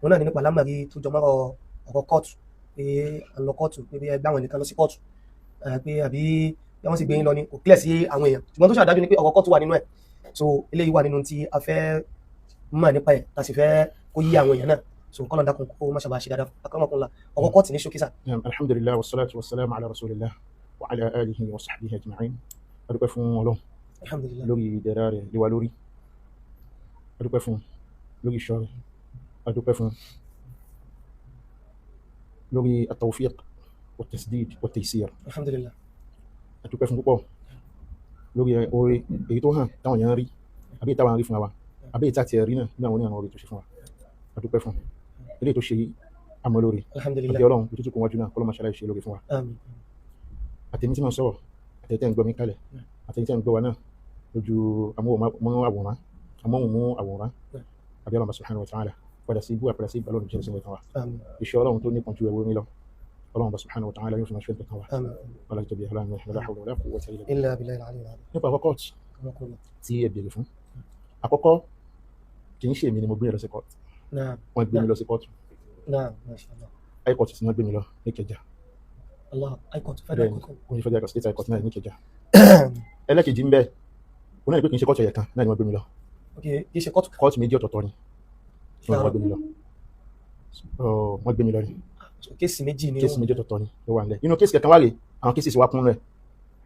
Òun náà ní nípa lámàrí tó jọmọ́ ọ̀rọ̀ kóòtù, pé à ń lọ kóòtù, pé bí ẹgbẹ́ àwọn nìkan lọ sí kóòtù, pé àbí bí wọ́n sì gbé yín lọ ni kò clear sí àwọn èèyàn, ṣùgbọ́n tó ṣàdájú ni pé ọ̀rọ̀ kóòtù wà nínú ẹ̀. So eléyìí wà nínú tí a fẹ́ mọ̀ nípa ẹ̀, tá a sì fẹ́ kó yí àwọn èèyàn náà. So kọ́lọ̀ dákun kó má ṣàbà ṣe dáadáa. Akramakumullah, ọ̀rọ̀ kóòtù ní ṣókí sà. Naam, alhamdulillah, wassalatu wassalamu ala rasulillah wa ala alihi wa sahbihi ajma'in. A dúpẹ́ fún Ọlọ́run Alhamdulillah. lórí ìdẹ̀ra rẹ̀ lé wa lórí. A dúpẹ́ fún lórí ìṣọ́ rẹ̀. A dúpẹ́ fún lórí at-tawfiq wat-tasdid wat-taysir. Alhamdulillah. A dúpẹ́ fún púpọ̀ lórí oore èyí tó hàn táwọn èèyàn rí, àbí èyí táwọn rí fúnra wa, àbí èyí tá tiẹ̀ rí náà ní àwọn onírànwọ́ oore tó ṣe fún wa. A dúpẹ́ fún eléyìí tó ṣe yìí, àmọ́ lórí. Alhamdulillah. Àbí Ọlọ́run ètò tó kún wájú náà, kọ́lọ́ máa ṣàlàyé ṣe lórí fún wa. Àmín. Àtẹ̀mí tí mo ń sọ̀rọ̀, àtẹ̀yìn tẹ́ ń gbọ́ mi kalẹ̀, àtẹ̀yìn tẹ́ ń gbọ́ wa náà lójú amóhùnmáwòrán amóhùnmáwòrán, àbí Ọlọ́run subhanahu wa ta'ala, padà sí ibú àpàdà sí ìbálòpọ̀ ìjọsìn ìwé kan wa. Àmín. Iṣẹ́ Ọlọ́run tó nípọn ju ẹ̀wọ́ mi lọ, Ọlọ́run subhanahu wa ta'ala yóò fi máa ṣe nǹkan kan wa. Àmín. Ọlọ́run tóbi, Ọlọ́run la hawla wala quwwata illa billah. Illa billahi al-ali al-azim. Nípa àkọ́kọ́ Akramakumullah. tí ẹ béèrè fún, àkọ́kọ́ kì í ṣe èmi ni mo gbé lọ sí court. Naam. Wọ́n gbé mi lọ sí court. Naam, masha Allah. High court tí wọ́n gbé mi lọ ní Ìkẹjà. Allah, high court, federal Bẹ́ẹ̀ni, court. wọ́n ṣe federal state high court náà ní Ìkẹjà. Ẹlẹ́kejì ń bẹ, òun náà ní pé kì í ṣe court ẹ̀yẹ kan náà ni wọ́n gbé mi lọ. Ok, kì í ṣe court. Court méjì ọ̀tọ̀ọ̀tọ̀ ni wọ́n gbé mi lọ. Wọ́n gbé mi lọ ni. So case méjì ni. Case méjì ọ̀tọ̀ọ̀tọ̀ ni ló wà nílẹ̀. Nínú case kankan wá rè, àwọn cases wa kún rẹ̀.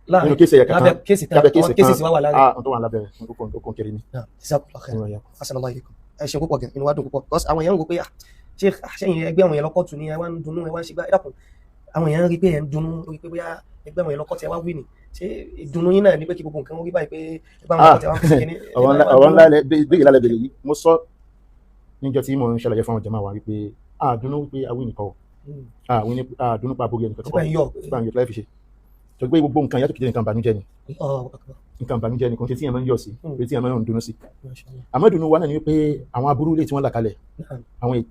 Láàrin Nínú case ẹ̀yẹ kankan, lábẹ́ case kan, lábẹ́ case àwọn cases kan, wa wà láàrin. Ah, tó wà lábẹ́ rẹ̀, ó kún kiri ni. Naam, jazakumullah khair. Nínú ẹ̀yà. Assalamu alaikum. Ẹ ṣeun púpọ̀ gan, inú wa dùn púpọ̀. Because àwọn èèyàn ń wò pé, ah, ṣé àṣẹyìn ẹgbẹ́ àwọn èèyàn lọ kóòtù ni ẹ wá ń dunnú, ẹ wá ń ṣe gbá? Ẹ dákun, àwọn èèyàn ń rí pé ẹ ń dunnú lórí pé bóyá ẹgbẹ́ àwọn èèyàn lọ kóòtù ẹ wá wí ni. Ṣé ìdùnnú yín náà ni pé kí gbogbo nǹkan rí báyìí, pé ẹgbẹ́ àwọn èèyàn kóòtù ẹ wá ń fi kíní? Ọ̀rọ̀ ńlá béèrè lálẹ́ béèrè yìí. Mo sọ níjọ́ tí mo ń ṣàlàyé fún àwọn jàmáà wa wípé àdùnnú wípé awí nìkan o, àdùnnú pa aborí ẹnìkan Tí pé ń yọ̀. Tí pé ń yọ̀ láì fi ṣe torí pé gbogbo nǹkan yàtọ̀ kìí nǹkan ìbànújẹ́ ni. Allahu akbar. Nǹkan ìbànújẹ́ ni, kò ń ṣe tí èèyàn máa ń yọ̀ sí, pé tí èèyàn máa ń dunnú sí. Masha Allah. Àmọ́ ìdùnnú wa náà ni wípé àwọn aburú ilé tí wọ́n là kalẹ̀, àwọn ète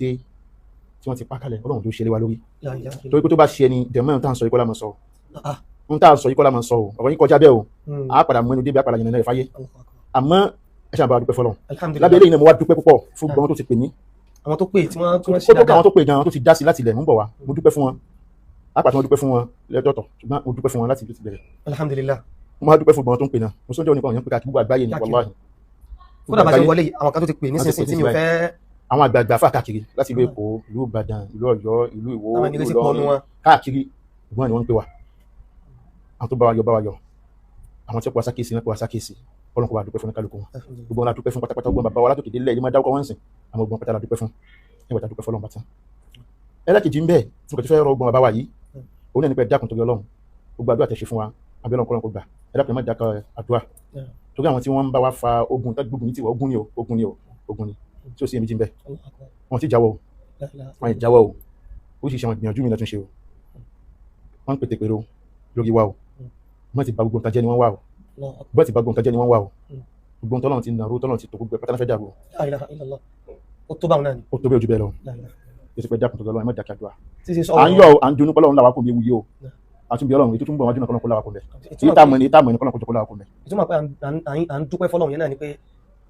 tí wọ́n ti pa kalẹ̀, Ọlọ́run tó ṣe lé wa lórí. La ilaha illallah. Torí pé tó bá ṣe ẹni dẹ̀mọ́ tá à ń sọ yìí kọ́ la máa sọ. Ah. Ń tá à ń sọ yìí kọ́ la máa sọ o, ọ̀rọ̀ yín kọjá bẹ́ẹ̀ o. A padà mú ẹnu débi, a padà yànnà náà fáyé. Allahu akbar. Àmọ́ ẹ ṣáà bá wa dúpẹ́ fọlọ́run. Alhamdulillah. Lábẹ́ eléyìí náà, mo wá dúpẹ́ púpọ̀ fún gbọ́n tó ti pè mí. Àwọn tó pè tí wọ́n ṣe Kó tó kọ́ dáadáa. àwọn tó pè gan tó ti dá sí láti ilẹ̀ ń bọ̀ wá, mo dúpẹ́ fún wọn. Lápá tí wọ́n dúpẹ́ fún wọn lẹ́tọ̀ọ̀tọ̀, ṣùgbọ́n mo dúpẹ́ fún wọn láti ibi tó ti bẹ̀rẹ̀. Alhamdulillah. Mo máa dúpẹ́ fún gbọ́n tó ń pè náà. Mo sọ́jọ́ nípa òyìnbó pé káàkiri gbogbo àgbáyé ni. Káàkiri. Wàláhì. Kódà bá ṣe wọlé yìí, àwọn kan tó ti pè nísinsìnyí tí mi ò fẹ́. Àwọn àgbààgbà fà káàkiri láti ìlú Èkó, ìlú Ìbàdàn, ìlú Ọ̀yọ́, ìlú Ìwó, Àwọn ènìyàn ìlú sì pọ̀ nù Ìlọrin wọn. káàkiri, ìgbọ́n ni wọ́n ń pè wá. Àwọn tó bá wa yọ bá wa yọ, àwọn tí ó pọ̀ wá sákèsí náà pọ̀ wá sákèsí. Ọlọ́run kó bá dúpẹ́ fún kálukú wọn. Alhamdulillah. Gbogbo wọn la dúpẹ́ fún pátápátá. Gbogbo bàbá wa látòkè délẹ̀ ilé máa dárúkọ wọn sìn, àwọn gbogbo wọn pátá la dúpẹ́ fún. Nígbà tá a dúpẹ́ fọlọ́run bàtán, ẹlẹ́kejì ń bẹ tí mo kàn ti fẹ́ rọ gbọ́n bàbá wa yìí, òun náà ní pé ẹ dákun torí Ọlọ́run, gbogbo àdúrà tẹ́ ṣe fún wa, àbí Ọlọ́run kọ́lọ́run kó gbà. Ẹ dákun, ẹ má dákọ̀ àdúrà, torí àwọn tí wọ́n ń bá wa fa ogun tá gbógun ní tiwa, ogun ni o, ogun ni o, ogun ni tí ó sì èmi jí ń bẹ. Allahu akbar. Wọn ti jáwọ́ o. La ilaha. Wọn ì jáwọ́ o. Ó sì ṣe àwọn ìgbìyànjú mi náà tún ṣe o. Wọ́n ń pètè pèrò lórí wa o. Wọ́n ti ba gbogbo nǹkan jẹ́ ni wọ́n wà o. Allahu akbar. Wọ́n ti ba gbogbo nǹkan jẹ́ ni wọ́n wà o. Gbogbo nǹkan tọ́lọ́run ti nàró, tọ́lọ́run ti tó, gbogbo ẹ̀ pátá fẹ́ dàrú o. La ilaha illallah. Ó tó báwọn náà ni. Ó tó bẹ́ẹ̀ ojú bẹ́ẹ̀ lọ. La ilaha. Ètò pé dákun tó lọ́wọ́, ẹ má dákẹ́ àdúrà. Tí ṣe À ń sọ̀rọ̀. yọ̀ o, à ń dunnú pọ́lọ́run làwa kò bí ewu yìí o. Àtúnbí Ọlọ́run ètò tó ń bọ̀ wájú náà, kọ́lọ́run kó làwa kò bẹ̀. Èyí tá a mọ̀ ní, tá a mọ̀ ní, kọ́lọ́run kó jọ kó làwa kò bẹ̀. Ìtumọ̀ pé à ń dúpẹ́ fọlọ́run yẹn náà ni pé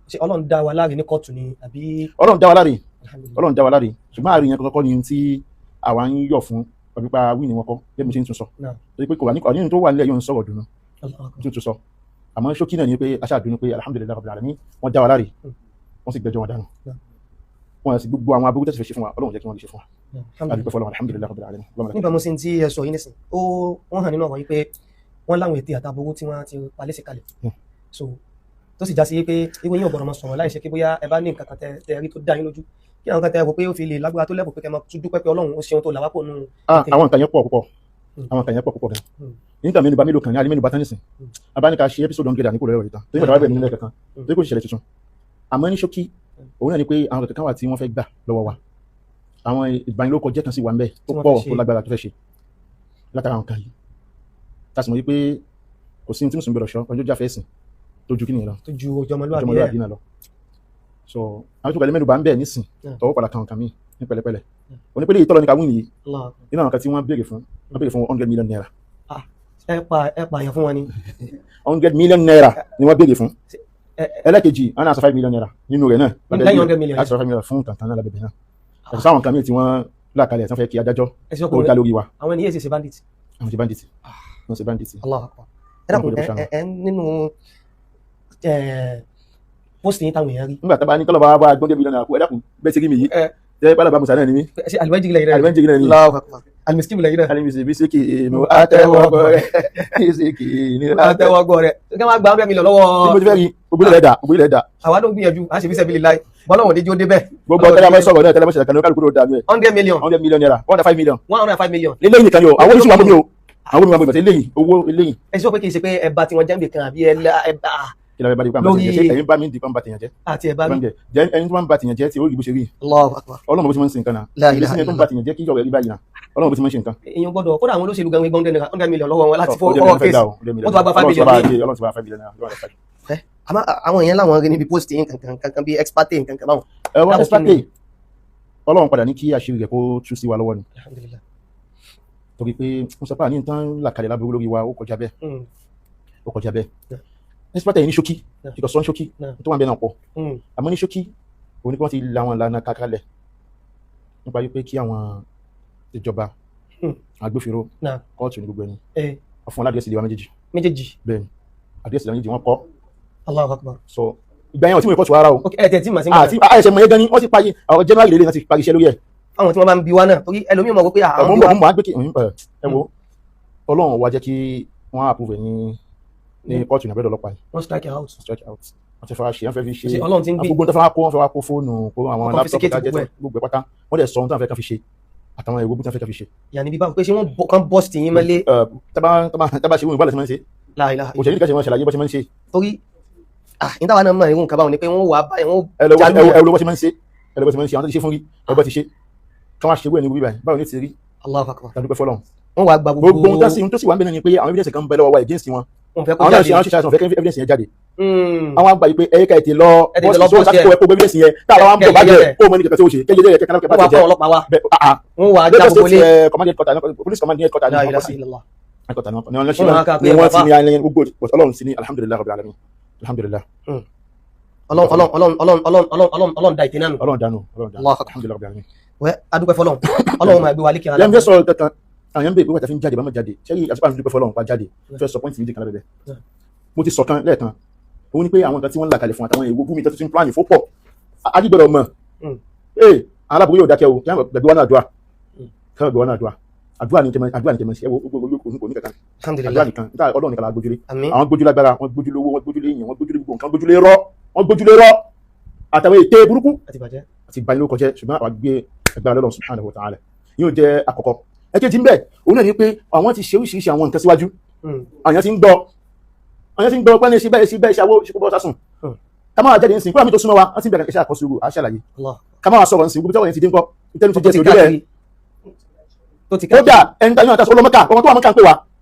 ṣé Ọlọ́run dá wa láre ní kóòtù ni àbí? Ọlọ́run dá wa láre. Alhamdulillah. Ọlọ́run dá wa láre, ṣùgbọ́n àárín yẹn kọ́kọ́ ni tí àwa ń yọ̀ fún ọdún pa wíìnì wọn kọ́ bí mo ṣe ń tún sọ. Naam. Torí pé kò wà ní ọ̀nínú tó wà nílẹ̀ yóò ń sọ̀rọ̀ dùnú Allahu akbar. tó tún sọ. Àmọ́ ṣókí náà ni pé aṣáà dùnú pé alhamdulillahi rabbil alamin, wọ́n dá wa láre, wọ́n sì gbẹ́jọ́ wọn dànù. Wọ́n sì gbogbo àwọn aburú tẹ̀sí fẹ́ ṣe fún wa, Ọlọ́run jẹ́ kí wọ́n lè ṣe fún wa. Alhamdulillah. Adúpẹ́ fọlọ́run, alhamdulillahi rabbil alamin. Ọlọ́run Nígbà mo sì ń tí ẹ sọ yìí nísìn, ó wọ́n hàn nínú ọ̀rọ̀ yìí pé wọ́n láwọn ète àtàbọ̀wọ́ tí wọ́n ti palẹ̀ sí kalẹ̀. So tó sì já sí pé ìwé yín ò gbọ́dọ̀ máa sọ̀rọ̀ láì ṣe kí bóyá ẹ bá ní nǹkan kan tẹ rí tó dá yín lójú, kí àwọn kan tẹ rò pé ó fi lè lágbára tó lẹ́bùn pé kẹ́ máa tún dúpẹ́ pé Ọlọ́run ó ṣeun tó làwápò nù. Ah, àwọn nǹkan yẹn pọ̀ púpọ̀. Àwọn nǹkan yẹn pọ̀ púpọ̀ gan. Nígbà mẹ́nu bà mélòó kan ní alẹ́ mẹ́nu bà tán nísìn, abáníkà ṣe episode 100 àníkò lọ́rọ̀ ìtàn torí mọ̀tàwá bẹ̀rẹ̀ nílẹ̀ kankan, torí kò ṣẹlẹ̀ tuntun. Àmọ́ ní ṣókí, òun náà ni pé àwọn kankan wà tí wọ́n fẹ́ gbà lọ́wọ́ wa. Àwọn ìbanilórúkọjẹ́ kan sì wà ń bẹ̀ tó Tí wọ́n pọ̀ fẹ́ ṣe. tó lágbára tó fẹ́ ṣe látara àwọn kan yìí, tá a sì mọ̀ wípé kò sí ní tí mùsùlùmí gbọdọ̀ ṣọ́ ọjọ́ jáfẹ́ ẹ̀sìn tó ju kí nìyẹn lọ, Tó ju ọjọ́mọlúwàbí ẹ̀. ọjọ́mọlúwàbí náà lọ. So àwọn tó kọ̀lẹ́ mẹ́nu bà ń bẹ̀ nísìn, tọwọ́ padà kan kan míì ní pẹ̀lẹ́pẹ̀lẹ́. Onípele yìí tọ́lọ́ ní ká wíìnì yìí. Allahu akbar. Nínú àwọn kan tí wọ́n béèrè fún, wọ́n béèrè fún ₦100 million. Ẹ pa àyàn fún wọn ni. ₦100 million ni wọ́n béèrè fún. Ẹ- Ẹlẹ́kejì, wọ́n náà sọ ₦5 million nínú rẹ̀ náà. Lẹ́yìn 100 million. Láti sọ ₦5 million fún kankan náà lábẹ́bẹ̀ náà. Yàtọ̀ sáwọn kan míì tí wọ́n là kalẹ̀ tí wọ́n fẹ́ kí adájọ́ Ẹ sọ kó pé dá lórí wa. àwọn ènìyàn ṣe bandit. Àwọn ti bandit, wọ́n ṣe bandit. Allahu Akbar. Ẹ dákun, Ọlọ́run kò jẹ́ kó ṣàánú. ẹ nínú post yín táwọn èèyàn rí. Nígbà tá a bá ní kọ́lọ́ bá wá gbọ́n débi lọ́nà àpò, ẹ dákun, bẹ́ẹ̀ ti rí mi yìí, jẹ́ pálọ̀ bá musa náà ni mí. Ṣe alimẹ́jì lẹ́yìn náà? Alimẹ́jì náà ni. Allahu Akbar. Alimiskin lẹ́yìn náà. Alimisi bisiki inú àtẹ́wọ́gbọ́ rẹ̀, bisiki inú àtẹ́wọ́. Àtẹwọ́gbọ́ rẹ̀ kí wọ́n gba 100 million lọ́wọ́. Ibo ti fẹ́ rí gbogbo ilẹ̀ dà, gbogbo ilẹ̀ dà. Àwa ló gbìyànjú à ń ṣe fíṣẹ́ bíi láì bọ́lá òde jó débẹ̀. Gbogbo tẹ́lẹ̀ sọ̀rọ̀ náà, tẹ́lẹ̀ sọ̀rọ̀ kan ní kálukú ló dà mí ẹ̀. 100 million. 100 million naira, 105 million. 105 million. Eléyìí nìkan ni o, àwọn oníṣòwò àmọ́ mi o, àwọn oníṣòwò àmọ́ mi, eléyìí owó eléyìí. Ẹ sọ pé kì í ṣe pé ẹ bá tiwọn jẹ́ nbì kan àbí ẹ bá Kí la fẹ́ bá di pa bá tìyàn jẹ́? Ẹ̀yin bá mi di pa bá tìyàn jẹ́? Àti ẹ bá mi. Jẹ́ ẹni tó máa ń bá tìyàn jẹ́ tí ó rí bó ṣe rí. Allahu Akbar. Ọlọ́run bó ti máa ń ṣe nǹkan náà. La ilaha Ìgbésí ẹni tó ń bá tìyàn jẹ́ kí ìjọba rí báyìí náà, Ọlọ́run bó ti máa ń ṣe nǹkan. Èèyàn gbọ́dọ̀ kódà àwọn olóṣèlú gan gbọ́n 100 million lọ́wọ́ wọn láti fọwọ́ kéésì, wọ́n tún wá gba 5 million. Ọlọ́run ti bá 5 million naira. Àmọ́ àwọn èèyàn láwọn rí níbi post yín kankan kankan bíi experte kankan báwọn. Ẹ wọ́n experte, Ọlọ́run padà ní kí àṣírí rẹ̀ kó tú sí wa lọ́wọ́ ni. Alhamdulillah. Torí pé mo sọ pé àní tán làkàlẹ̀ láburú lórí wa, ó kọjá bẹ́ẹ̀, ó kọjá bẹ́ẹ̀. Experte yìí ní ṣókí, kíkọ sọ ní ṣókí tó wà ń bẹ náà pọ̀, àmọ́ ní ṣókí òun ni kí wọ́n ti la àwọn ìlànà kakalẹ̀ nípa wípé kí àwọn ìjọba, agbófinró, kóòtù ní gbogbo ẹni wọ́n fún wọn ládírẹ́sì ilé wa méjèèjì. Méjèèjì. Bẹ́ẹ̀ ni, àdírẹ́sì ilé wa méjèèjì wọ́n kọ́. Allahu Akbar. So ìgbà yẹn wọ́n ti mú ìkọ́tù ara o. Ẹ tẹ̀ tí màá sí. Àti àìsàn mọ̀ yẹn gan ni wọ́n ti parí àwọn January lélẹ̀ náà ti parí iṣẹ́ lórí ẹ̀. Àwọn tí wọ́n bá ń bi wá náà, torí ẹlòmíì mọ̀ pé àwọn bí wa. Mo ń bọ̀ gbé kí ẹ wo, Ọlọ́run wa jẹ́ kí wọ́n approve ní kóòtù ní abẹ́rẹ́ ọlọ́pàá yìí. Wọ́n strike out. Strike out. Wọ́n ti fara ṣe, wọ́n fẹ́ fi ṣe. Ọlọ́run ti ń gbé. Gbogbo tó fẹ́ wá kó, wọ́n fẹ́ wá kó fóònù, kó àwọn laptop, gadget, gbogbo ẹ̀ pátá. Wọ́n dẹ̀ sọ ohun tí wọ́n fẹ́ kàn fi ṣe àtàwọn èrò tí wọ́n fẹ́ kàn fi ṣe. Yàní bí báwo pé ṣé wọ́n kàn bọ́ọ̀sì tì yín mọ́lé. Tábà ṣe wọ́n ìbálẹ̀ tí wọ́n ń ṣe. Òṣèlú nìkan ṣe wọ́n ṣàlàyé bó ṣe máa ń ṣe. Torí ní táwa náà mọ̀ irú nǹkan báwọn ni pé wọ́n wà báyìí wọ́n jalú. Ẹ wo bó ṣe máa ń ṣe, ẹ lọ bó ṣe máa ń ṣe, àwọn tó ti ṣe fún rí, ẹ bó ti ṣe káwọn ṣe wẹ̀ ní wíwá báwo ní ti rí. Allahu Akbar. Tàbí pẹ́ fọlọ́run. Wọ́n wá gba gbogbo ohun tó sì wà ń bẹ náà ni pé àwọn evidence kan ń bẹ lọ́wọ́ wa against wọn. Wọ́n fẹ́ kó àwọn jáde. náà ṣe àṣà fẹ́ kí evidence yẹn jáde. Àwọn àgbà yìí pé ẹ̀yẹ́ká ètè lọ bọ́ọ̀sì bọ́ọ̀sì kó evidence yẹn tá a bá wà ń bọ̀ bá jẹ́ kó o mọ ní kẹ̀kẹ́ tó ṣe kẹ́jẹ́ jẹ́ kẹ́kẹ́ bá jẹ́. Wọ́n wá wọ́n wá já gbogbo lé. Command headquarter, police command headquarter ni wọ́n kọ́ sí, headquarter ni wọ́n ṣe ni wọ́n ti ní ayẹyẹ gbogbo. Ọlọ́run sí ní alhamdulilayi rabbil alamin, alhamdulilayi. Ọlọ́run Ọlọ́run Ọlọ́run Ọlọ́run Ọlọ́run Ọlọ́run Ọlọ́run da ìtẹ́ náà nù. Ọlọ́run dànù, Ọlọ́run dànù, alhamdulilayi rabbil alamin. Wẹ́ adúpẹ́ fọlọ́run, Ọlọ́run máa gbé wa lékè ara. Yẹn fẹ́ sọ̀rọ̀ kankan, àwọn yẹn ń bèèrè pé wọ́n ti fi ń jáde, bá má jáde ṣẹ́yìn àti pàṣẹ dúpẹ́ fọlọ́run pa jáde. Fẹ́ sọ pọ́ìntì méjì kan lábẹ́bẹ́ mo ti sọ kan lẹ́ẹ̀kan, òun ni pé àwọn nǹkan tí wọ́n ń là kalẹ̀ fún àtàwọn èèwọ̀ gúnmi tó ti ń plan fó pọ̀, adigbọ̀dọ̀ mọ̀. Ee, aláboyún yóò dákẹ́ o, kí wọ́n gbẹ̀gbẹ̀ wọn náà dùà, kí wọ́n gbẹ̀gbẹ̀ wọn náà dùà. Àdúrà ni kẹmẹ, àdúrà ni kẹmẹ ṣe. Ẹ wo gbogbo kò ní kankan, àdúrà nìkan níta, Ọlọ́run nìkan la gbójúlé. Àwọn gbójúlé agbára, wọ́n gbójúlé owó, wọ́n gbójúlé èèyàn, wọ́n gbójúlé gbogbo nǹkan, gbójúlé rọ́, wọ́n gbójúlé rọ́ àtàwọn ète burúkú àti ìbáyìí ló kọjẹ. Ṣùgbọ́n àwọn gbé ẹgbẹ́ Ọlọ́run subhanahu wa ta'ala yóò jẹ́ àkọ́kọ́. Ẹ̀kejì ń bẹ, òun náà ni pé àwọn ti ṣe oríṣiríṣi àwọn nǹkan síwájú. Àwọn ti ń gbọ́, àwọn ti ń gbọ́ pé ní ṣe bẹ́ẹ̀ ṣe bẹ́ẹ̀ ṣe àwọ ṣe kó bọ́ sásùn ká máa jáde ńsìn kúrò àmì tó súnmọ́ wa, wọ́n ti bẹ̀rẹ̀ iṣẹ́ àkọsí àṣàlàyé ká máa sọ̀rọ̀ ńsìn gbogbo tí wọ́n ti dín kọ́ ìtẹ́nu ti jẹ́ sí òde bẹ́ẹ̀. Kódà ẹni tí a yàn ọlọ́mọ́ká ọmọ tó wà mọ́ká ń pè wá,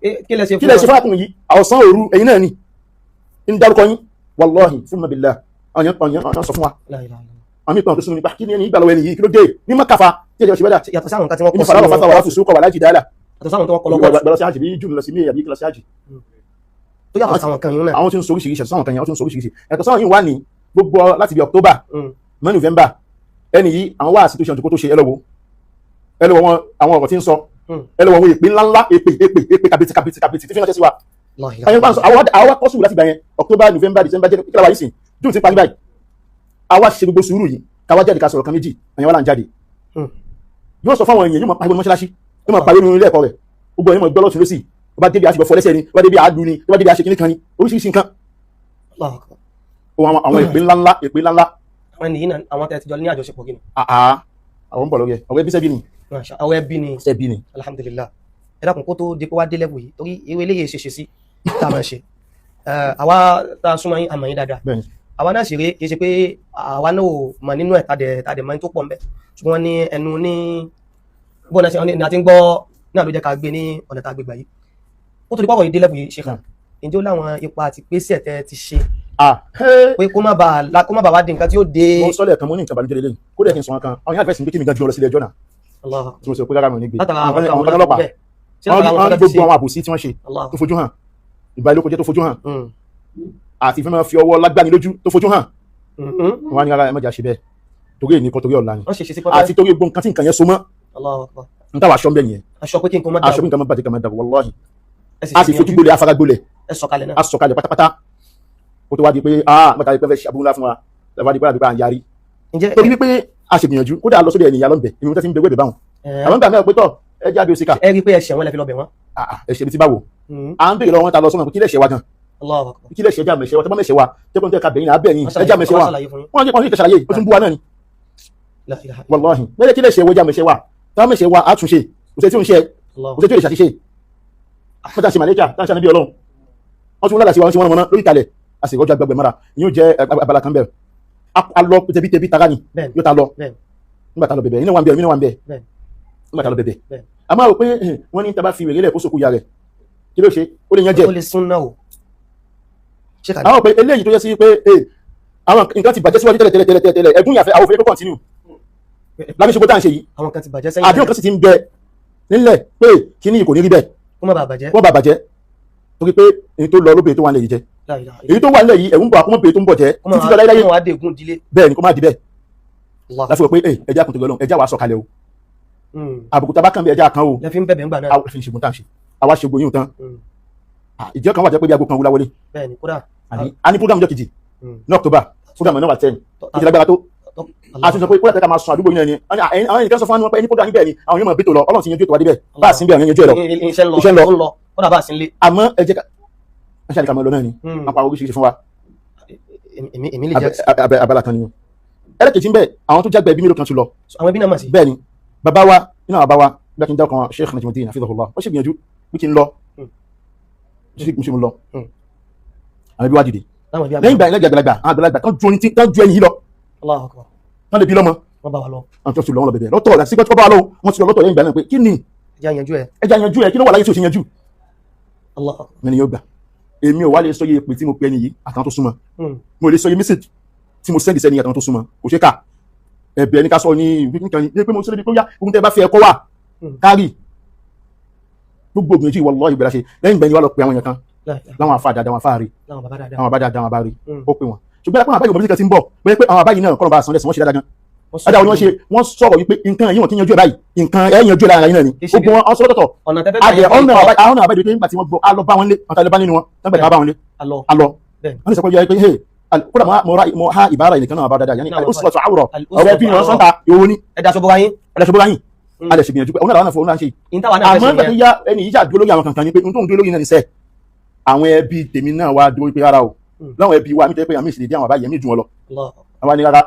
kí lẹ ṣe fún àkùnrin yìí, ọ̀sán òru ẹ̀yin náà ni ń dárúkọ yín, wàlọ́hìn fún mabillah. Àwọn sọ fún wa, àmì ìpàdé tó súnmọ́ nípa kí ni ẹni ìgbàlọ́wọ́ ẹni yìí, kí ló dé ní mọ́kàfà tí ẹ̀jẹ̀ ṣe bẹ́dà. Yàtọ̀ sáwọn nǹkan tí wọ́n kọ sí wọn fata wàlá fùsùkọ̀ wàlá jì dáadáa. Yàtọ̀ sáwọn tó wọ́n kọ lọ́kọ̀ gbọ́dọ̀ sí àjì bí jù lọ sí mí àbí kí lọ sí àjì. Tó yàtọ̀ sáwọn kan yìí náà. Àwọn tí ń sọ oríṣiríṣi, yàtọ̀ sáwọn kan yìí, àwọn tí ń sọ oríṣiríṣi yàtọ̀ sáwọn yìí wà ní gbogbo láti bí October mọ́ November ẹni yìí, àwọn wá situation tó ṣe, ẹ lọ́wọ́ ẹ lọ́wọ́ wọn, àwọn ọ̀rọ̀ tí ń sọ, ẹ lọ́wọ́ àwọn èpè ńláńlá, èpè èpè èpè kàbìtì kàbìtì kàbìtì tí fi ránṣẹ́ sí wa. Àwọn akọ́sùn láti gbà yẹn October, November, December, January, kíkàlà wà yìí sìn June ti parí báyìí. Àwa ṣe gbogbo sùúrù yìí káwá jáde ká sọ̀rọ̀ kan méjì, àyẹ̀wò là ń jáde. Yóò sọ fáwọn èèyàn, yóò máa pariwo ní mọ́ṣáláṣí, yóò máa pariwo nínú ilé ẹ̀kọ́ rẹ̀, gbogbo ẹ̀yìn máa gbọ́ lọ́tún lọ́sì. Ó bá débi àṣìbọ̀ fọlẹ́sẹ̀ ni, ó bá débi àádú ni, ó bá débi àṣekínní kan ni, oríṣiríṣi nǹkan. Àwọn èpè ńláńlá, èpè ńláńlá. Àwọn ènìyàn náà, àwọn tẹ̀ ti jọ ní àjọṣepọ̀ gini. Àwọn ń bọ̀ lórí ẹ̀, ọ̀rẹ́ bí sẹ́bí ni. Ọ̀rẹ́ bí ni. Sẹ́bí ni. Alhamdulillah. Ẹ dákun, kó tó di pé wá dé level yìí, torí irú eléyìí ṣe ṣe sí tá a máa ṣe. Àwa tá a súnmọ́ yín, àmọ́ yín dáadáa. Àwa náà sì rèé, kì í ṣe pé àwa náà ò mọ̀ nínú ẹ̀, tàdẹ̀ mọ́ tó pọ̀ ńbẹ̀, ṣùgbọ́n ní ẹnu ní bọ́ọ̀ náà ṣe ní àti ń gbọ́ náà ló jẹ́ ká gbé ní ọ̀nà tá a gbé gbà yìí. Ó tó di pọ́kọ̀ yìí dé level yìí, ṣe kàn ǹjẹ́ ó láwọn ipa àti pèsè tẹ́ ti ṣe pé kó má bàa wá di nǹkan tí ó dé. Mo sọ lẹ́ẹ̀kan, mo ní nǹkan ìbànújẹ́ lélẹ́yìn, kó dẹ̀ kí n sọ wọn kan, àwọn yàrá ìfẹsìn pé kí mi gan ju ọ lọ sílé ẹjọ́ náà tí mo sọ pé rárá mi ò ní gbé. Àwọn kan ọlọ́pàá, wọ́n gbogbo àwọn àbòsí tí wọ́n ṣe tó fojú hàn, ìbálòpọ̀ tó fojú hàn, àti ìfẹ́ máa fi ọwọ́ lágbàáni lójú tó fojú hàn, wọ́n á ní rárá, ẹ má jà ṣe bẹ́ẹ̀. Torí èyí kan, torí ọ̀la ni, Wọ́n ṣe ṣe sí pọ́tẹ́. àti torí gbogbo nǹkan tí nǹkan yẹn so mọ́. Allahu Akbar. N táwa aṣọ ń bẹ̀ nìyẹn. Aṣọ pé kí nǹkan má Aṣọ dàrú. bí nǹkan má bàjẹ́, kan má dàrú, wallahi. Ẹ sì A sì ṣe fojú gbìyànjú. gbolẹ̀, afárá gbolẹ̀. Ẹ sọ̀kalẹ̀ náà. A sọ̀kalẹ̀ pátápátá, kó tó wá di pé ah, mọ́ta di pé fẹ́ ṣe abúlé ńlá fún wa, lọ́wọ́ di pé àdúgbò à ń yarí. Ǹjẹ́ Torí wípé a ṣe gbìyànjú, kódà lọ sórí ẹni ìyá lọ́nbẹ̀ ìmú tẹ́sí ń bẹ wẹ́bẹ̀ báwọn. Àwọn gbà mẹ́rin pé tọ́ ẹ jáde òsìkà. Ẹ rí i pé ẹ ṣẹ̀wọ̀n lẹ fi lọ bẹ̀ wọ́n. Ẹ ṣe ibi tí báwo. À ń béèrè lọ́wọ́ wọn ta lọ sọ́nà pé kí lè ṣe wa gan. Allahu Akbar. Kí lè ṣe, ẹja mẹ̀ṣẹ̀ wa, tẹ́ bá mẹ̀ṣẹ̀ wa, tẹ́kùn tẹ́ ka bẹ̀yìn abẹ́yìn, Wọ́n ẹja mẹ̀ṣẹ̀ wa. wọ́n ṣàlàyé fún yín. Wọ́n jẹ́ kọ́ni ìtẹ̀sàlàyé, ó tún bú wa náà ni. La ilaha Wallahi, bẹ́ẹ̀ kí lè ṣe ẹja mẹ̀ṣẹ̀ wa, tẹ́ bá mẹ̀ṣẹ̀ wa, á tún ṣe kò sí tí ò ń ṣe, Allah. kò sí tí ò lè ṣàṣìṣe. Wọ́n ta ṣe màlẹ́kà tá a ṣe ànábì Ọlọ́run, wọ́n tún lálàsí wa, wọ́n ṣe wọ́n mọ́ná lórí ìtàlẹ̀, a sì rọ́jò agbègbè mọ́ra. Yóò jẹ́ abala kan bẹ́ẹ̀, a lọ tẹbítẹbí tara ni. Bẹ́ẹ̀ni. Yóò ta lọ. Bẹ́ẹ̀ni. Nígbà tá a lọ bẹ̀bẹ̀, iná wà ń bẹ̀, iná wà ń bẹ̀. Bẹ́ẹ̀ni. Nígbà tá a lọ bẹ̀bẹ̀, Bẹ́ẹ̀ni. a máa rò pé wọ́n ní tá bá fi wèrè lẹ̀ kó sókú ya rẹ̀, kí ló ṣe? Ó lè yan jẹ. Ó lè sún náà o. Ṣé kàdé? Àwọn pé eléyìí tó yẹ sí pé àwọn nǹkan ti bàjẹ́ síwájú tẹ́lẹ̀ tẹ́lẹ̀ tẹ́lẹ̀ tẹ́lẹ̀, ẹ̀gún yàfẹ́ àwọn òfin kó continue lábẹ́ ṣe bó tá à ń ṣe yìí. Àwọn kan ti bàjẹ́ sẹ́yìn. Àdéhùn kan sì ti ń bẹ nílẹ̀ pé kíní yìí kò ní rí bẹ́ẹ̀. Kó má bàa bàjẹ́. Wọ́n bá bàjẹ́ torí pé èyí tó lọ lóbìnrin tó wà nílẹ̀ yìí jẹ́. La ilaha Èyí tó wà nílẹ̀ yìí, ẹ̀rù ń bọ̀ àkọ́mọ́bìnrin tó ń bọ̀ jẹ́ Kó má títí lọ láyé. kó má wá dégún dílé. Bẹ́ẹ̀ ni, kó má di bẹ́ẹ̀. Allah. Láti wọ pé ẹja kùn tó lọ, ẹja wàá sọ̀kalẹ̀ o. Àbùkù tá a bá kàn bí ẹja kan o. Lẹ fi ń bẹ̀bẹ̀ ńgbà náà. Àwọn fi ń ṣègùn tá à ń ṣe, àwa ṣe gbóyún tán. Ìjọ kan wà jẹ́ pé bí aago kan wúlá wọlé. Bẹ́ẹ̀ni, kódà. Àbí a ní program ọjọ́ kejì ní October, program náà wà 10 Tọ́- ìjì lágbára tó. tọ́- A tún sọ pé kódà tẹ́ka máa sun àdúgbò yẹn ni àwọn ènìyàn sọ fún wa pé ní program níbẹ̀ ni àwọn yóò máa bètò lọ. Ọlọ́run ti yanjú ètò wa débẹ̀, bá a sì ń bẹ̀, àwọn yanjú ẹ̀ lọ. Iṣẹ́ ń lọ. Iṣẹ́ ń lọ. Ó ń lọ. Kódà bá a sì ń lé. Àmọ́ ẹ jẹ́ ká ẹ ṣe àdìkà máa lọ náà ni. Wọ́n pa oríṣiríṣi fún wa. Èmi lè jẹ́. Abala kan ni o. Ẹlẹ́kejì ń bẹ, àwọn tó jágbẹ́ ẹbí mélòó kan tún lọ. Àwọn ẹbí náà mà sí. Bẹ́ẹ̀ ni, bàbá wa nínú àwọn bàbá wa bí a kì í dákun, Sheikh Najmuddin hafidhahullah, ó ṣe gbìyànjú bí kì í lọ ṣe mo ṣe mo lọ. Àwọn ẹbí wa dìde. Láwọn ẹbí àgbà. Lẹ́yìn ìgbà yẹn, lẹ́yìn àgbàlagbà, àwọn àgbàlagbà tán ju ẹni tán ju ẹni yìí lọ, Allahu Akbar. tán lè bí lọ́mọ. Wọ́n bá wa lọ. Àwọn tó ti lọ, wọn lọ bẹ̀bẹ̀ lọ́tọ̀ àti sípẹ́ tó bá wa lọ, wọ́n ti lọ lọ́tọ̀ lẹ́yìn ìgbà náà pé kí ni. Ẹ jẹ́ àyànjú ẹ̀. Ẹja yanjú ẹ, kí ló wà láyé tí ò ṣe yanjú? Allahu Akbar. Mẹ́ni yóò gbà, èmi ò wá lè sọ iye pé tí mo pe ẹni yìí àtàwọn tó súnmọ́. Mo lè sọ iye message tí mo send sẹ́ni àtàwọn tó súnmọ́, kò ṣe kà. Ẹ̀bẹ̀ ní ká sọ ní ìwé nìkan ní pé mo sọ débi pé ó yá, ohun tẹ́ bá fi ẹ̀kọ́ wà kárì gbogbo ògbìyànjú ìwọ lọ́ọ́ ìgbéra ṣe. Lẹ́yìn ìgbà yẹn wá lọ pe àwọn èèyàn kan La ilaha. láwọn àfa dáadáa, àwọn afá rí. Láwọn bàbá dáadáa. Àwọn àbá dáadáa, àwọn àbá rí. Ó pe wọn, ṣùgbọ́n àwọn àbá yìí mọ̀ bí ti ń bọ̀ pé àwọn àbá yìí náà kọ́ ló bá san lẹ́sìn, wọ́n ṣe dáadáa gan. Wọ́n sọ Dáadáa ni wọ́n ṣe. Wọ́n sọ̀rọ̀ wípé nǹkan yìí wọ́n ti yanjú ẹ̀ báyìí, nǹkan ẹ̀ yanjú ẹ̀ lára yín náà ni. Kì í ṣe Gbogbo wọn sọ lọ́tọ̀ọ̀tọ̀. Ọ̀nà tẹ́fẹ́ gbà Adẹ yẹn ọ̀nà kọ́. àwọn àbá yìí pé nígbà tí wọ́n gbọ́, a lọ bá wọn lé, àwọn tàbí bá nínú wọn tán bẹ̀rẹ̀ bá wọn lé. Alọ. A lọ. Bẹ́ẹ̀ni. Wọ́n lè sọ pé yẹ pé hey, kódà mo ha ìbára ẹnìkan náà bá dáadáa yanni Náà, al-usratu awra. Al-usratu Ọ̀rọ̀ ẹbí ni wọ́n awra. sọ́ta ìwọ ni. Ẹ daṣọ bora yín. Ẹ̀dá ṣọ́bọ́lá yìí, a lè ṣègbìyànjú pé òun náà làwọn náà fọ òun náà ṣe. Ìyín táwa náà fẹ́ Àmọ́ ṣe nígbà tó nìyẹn. yá, ẹni yìí ṣàdúró lórí àwọn kankan ni pé n tó ń dúró lórí náà ní sẹ́ àwọn ẹbí tèmi náà wá dúró pé rárá o. Láwọn ẹbí wa mi tẹ́ pé àmì ìṣèlédé àwọn àbáyé mi dùn wọn lọ. Allah. Àwa ni rárá,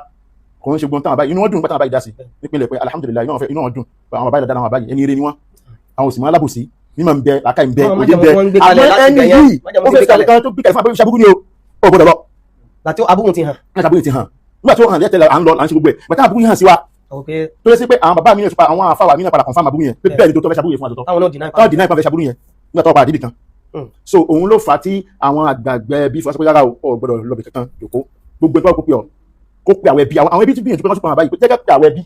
kò ń ṣe gbọ́n táwọn àbáyé inú wọn dùn pátá, àbáyé dá sí nípìnlẹ̀ pé alhamdulilayi, inú wọn fẹ́, inú wọn dùn àwọn àbáyé dáadáa, àwọn àbáyé ẹni eré ni wọn, àwọn òsì máa lábòsí mímọ̀ ń bẹ, làákàyè ń bẹ, Àwọn òye ń bẹ. májẹ̀mú wọn ń gbé kalẹ̀ Àmọ́ láti ẹni ibẹ̀ yẹn. yìí Májẹ̀mú ó ti fẹ́ gbé fi kalẹ̀ kalẹ̀. kan tó gbé kalẹ̀ fún abẹ́fẹ́ ṣàbúrú ni o, ò gbọ́dọ̀ lọ. Gbàtí abúhùn ti hàn. Nígbà tí àbúrò ti hàn, nígbà tó hàn lẹ́tẹ̀lẹ̀, à ń lọ, à ń ṣe gbogbo ẹ̀, bàtà àbúrò yìí hàn sí wa Àwọn pé tó yẹ sí pé àwọn bàbá mi náà tún pa àwọn àfáwà mi náà padà confirm àbúrò yẹn pé bẹ́ẹ̀ ni tó tọ́ fẹ́ ṣàbúrò yẹn fún àtọ̀tọ̀. Táwọn náà deny. Táwọn deny pa fẹ́ ṣàbúrò yẹn nígbà tó padà débi kan. So òun ló fà á tí àwọn àgbààgbà bí fọwọ́sọ pé rárá o, ò gbọ́dọ̀ lọ́bì kankan, jòkó gbogbo ẹgbẹ́ kó pe ọ, kó pe àwọn ẹbí, àwọn ẹbí tún gbìyànjú pé wọ́n tún pa àwọn àbáyé pé jẹ́ ká pe àwọn ẹbí.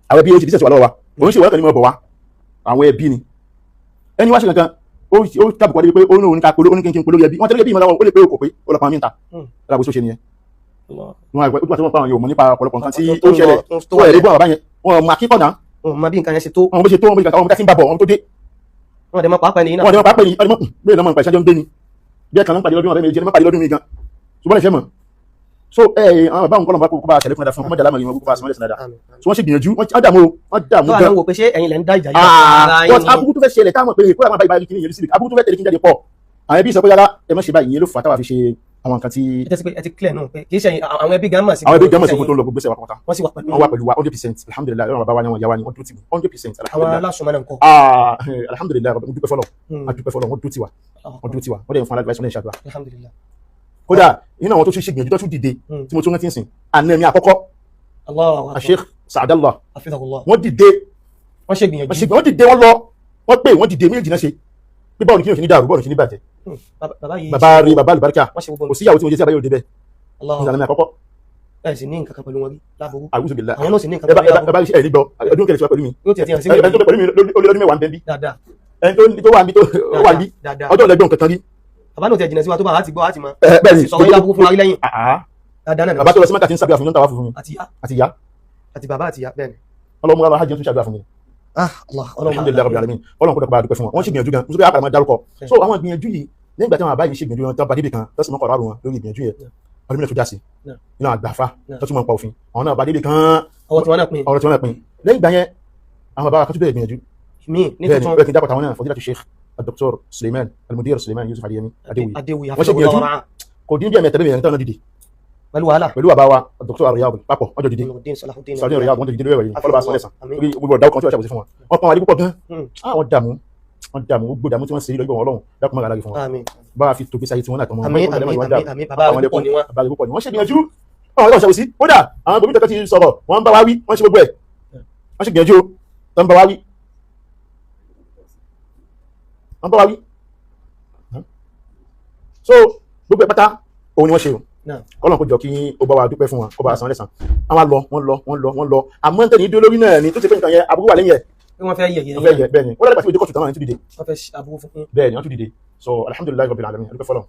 Àwọn ẹbí ó ti dísẹ̀ sí wa lọ́wọ́ wa, òun ṣe ìwọ́n kan ní mọ̀ bọ̀ wá àwọn ẹbí ni ẹni wá ṣe kankan. Ó tàbùkù adé pé ó ní òun ká polo, ó ní kí n polo ẹbí wọ́n tẹ́lẹ̀ ẹbí ìmọ̀ lọ́wọ́, ó lè pé ó kò pé ó lọ pa mí ta. Lára bó ṣe nìyẹn. Allah. Wọn àgbẹ̀ ó ti wọ́n pa àwọn yòó mọ̀ nípa ọ̀pọ̀lọpọ̀ nǹkan tí Tó ó ń ṣẹlẹ̀ lọ, tó tó wà ẹ̀rí lẹ̀. bọ́ àwọn báyẹn wọn mọ akíkọ̀ náà. Wọn mọ bí nǹkan yẹn ṣe tó. Wọn bó ṣe tó, wọn bó ṣe kàtà, wọn bó ṣe ń bá bọ̀, wọn tó dé. Wọn dẹ̀ mọ pàápàá ẹni yìí náà. Wọn ni wọn pàápàá yìí ọdún mọ lọ́mọ nípa ìṣájọ́ ń gbé ni bí ẹ̀kan ló ń pàdé lọ́dún ọ̀rẹ́ méjì ẹni má pàdé lọ́dún mi gan, ṣùgbọ́n ìfẹ́ mọ̀. So ẹ àwọn bàbá òun kọ́ lọ́mọ kó bá ṣẹlẹ̀ fún ẹ̀dá fún ọmọdé alámọ̀ yìí, wọn kó bá sọmọlẹ̀ sọ̀dá. Àmín, àmín. So wọ́n ṣe gbìyànjú, wọ́n dààmú o, wọ́n dààmú Tó wà gan. náà wò pé ṣé ẹ̀yin lẹ̀ ń dá ìjà yìí. Ah, Ara yín but ni. aburú tó fẹ́ ṣẹlẹ̀ táwọn pé kó àwọn báyìí báyìí kí ni ìyẹn sí aburú tó fẹ́ tẹ̀lé kí n jáde pọ̀, àwọn ẹbí sọ pé rárá, ẹ má ṣe báyìí. Ìyẹn ló fà á táwa fi ṣe àwọn nǹkan tí Ẹ tẹ́sí pé ẹ ti clear náà pé kì í ṣe àwọn ẹbí gan mọ̀ sí. Àwọn ẹbí gan mọ̀ sí ogun tó ń lọ, gbogbo ẹsẹ̀ wa pátá. Wọ́n sì wà pẹ̀lú. Wọ́n wà pẹ̀lú wa 100%, alhamdulilayi. Ọlọ́run bàbá wa ni, àwọn ìyá wa ni, wọ́n dúró tì mí 100%. Àwọn Alhamdulilayi. aláṣọmọ náà ń kọ́. Ah, alhamdulilayi, mo dúpẹ́ fọlọ́, a dúpẹ́ fọlọ́, wọ́n dúró tì wá, wọ́n dúró tì wá, wọ́n dẹ̀ ń fún alágbàá ìṣọ́nà ìṣàdúrà. Alhamdulillah. Kódà nínú àwọn tó tún ṣègbìyànjú tó tún dìde tí mo tún rántí ń sìn, àná mi àkọ́kọ́, Allahu akbar. Sheikh Saadallah. Hafidhahullah. Wọ́n dìde. Wọ́n ṣe gbìyànjú. Wọ́n dìde, wọ́n lọ, wọ́n pè, wọ́n dìde méjì náà ṣe pé báwo ni kí ni òfin ní dàrú, báwo ni kí ni bàjẹ́. Bàbá yìí. Bàbá rí, bàbá àlùbáríkà. Wọ́n ṣe gbogbo. Kò síyàwó tí mo jẹ́ sí àbáyé òde bẹ́ẹ̀. Allahu ní àná mi àkọ́kọ́. Ẹ sì ní nǹkan kan pẹ̀lú wọn rí láburú. Àwùjọ bìlá. Àwọn náà sì ní nǹkan ẹ bá kan pẹ̀lú ẹ bá ẹ ní gbọ́ ọdún kẹrẹ tí wà pẹ̀lú mi. Yóò tiẹ̀ ti hàn sí Ẹni tó pẹ̀lú mi ó lé lọ́dún 10 ń bẹ bí. Dáadáa. Ẹni tó wà níbi tó wà níbi Dáadáa. ọjọ́ ọ̀lẹ́gbọ̀n kankan rí. Bàbá náà tiẹ̀ jìnnà sí wa tó bá láti gbọ́ láti mọ̀. Ẹ bẹ́ẹ̀ ni. Sì sọ̀rọ̀ yín láburú fún wa rí lẹ́yìn. Àá. Dáadáa náà ni. Bàbá tó lọ sí Mẹ́kà tí ń ṣàdúrà fún mi, ń tàwa fún mi. Àti ìyá. Àti ìyá. Àti bàbá àti ìyá, bẹ́ẹ̀ ni. Ọlọ́mú ara hajj tún ṣàdúrà fún mi. Ah Allah, Ọlọ́run. Alhamdulilayi rabbil alamin. Ọlọ́run kó dọ̀kọ̀ bá dúpẹ́ fún wọn. Wọ́n ṣe gbìyànjú gan, nítorí àpàrà máa dárúkọ. So àwọn ìgbìyànjú yìí, lẹ́yìn ìgbà tí àwọn àbá yìí ṣe gbìyànjú wọn tán, bá débi kan tó sì mọ́ kọ̀ọ̀rọ̀ wọn lórí ìgbìyànjú yẹn, ọdún mìíràn tó já sí nínú àgbàfà tó tún mọ̀ pa òfin àwọn náà bá débi kan. Ọwọ́ tí wọ́n náà pin. Ọ̀rọ̀ tí wọ́n náà pin. Lẹ́yìn ìgbà yẹn, àwọn bàbá wa kan tún bẹ̀rẹ̀ gbìyànjú míì ní bẹ́ẹ̀ ni tuntun. Bẹ́ẹ̀ kí n dákọ̀ táwọn náà, fọdílàtú Sheikh Dr. Suleiman Almudir Suleiman Yusuf Adéyẹmí Adéwuyì. Adéwuyì. Wọ́n ṣe gbìyànjú. Kò dín bí ẹ̀mẹ́ta bẹ́ẹ̀ mẹ́rin tán náà dìde. Pẹ̀lú wàhálà. Pẹ̀lú bàbá wa Dr. Ariyadu papọ̀, wọ́n jọ dìde. Nuruddin Salahuddin. Sàdé Riyadu, wọ́n jọ dìde lórí ẹ̀rọ yìí. Fọlọ́ba sọ lẹ́sàn lórí gbogbo ọ̀dà ọkàn tí wọ́n ṣàbòsí fún wọn. Wọ́n pọ́n wa lé púpọ̀ gan. Ah, wọ́n dààmú, wọ́n dààmú. Gbogbo dààmú tí wọ́n ṣe lórí ìgbọ̀n Ọlọ́run, dákun máa lára fún wọn. Àmín. Bá a fi tògbésí ayé tí wọ́n náà tán mọ́. Àmín, àmín, àmín, àmín. Bàbá rẹ̀ púpọ̀ ni wọ́n. Bàbá rẹ̀ púpọ̀ ni wọ́n ṣe gbìyànjú. Àwọn ọlọ́run ṣàbòsí kódà àwọn gómìnà kan ti sọ̀rọ̀, wọ́n ń bá wa wí, wọ́n ṣe gbogbo ẹ̀, wọ́n ṣe gbìyànjú o, tó ń bá wa wí, wọ́n bá wa wí. So gbogbo ẹ̀ pátá òun ni wọ́n ṣe o. Kọ́lọ́n kó jọ kí ó bá wa dúpẹ́ fún wọn, kó bá wa san lẹ́san. Àwọn lọ, wọ́n lọ, wọ́n lọ, wọ́n lọ, àmọ́ ń tẹ̀lé dúró lórí náà ni tó ti pé nǹkan yẹn aburú wà lẹ́yìn ẹ̀. Pé wọ́n fẹ́ yẹ̀yẹ́. Wọ́n fẹ́ yẹ, bẹ́ẹ̀ ni. Wọ́n lọ́dọ̀ pàṣẹ ìdíkọ̀tù tán náà ní tún dìde. Wọ́n fẹ́ ṣe aburú fún yín. Bẹ́ẹ̀ ni, wọ́n tún dìde. So alhamdulilayi rabbil alamin, adúpẹ́ fọlọ́n.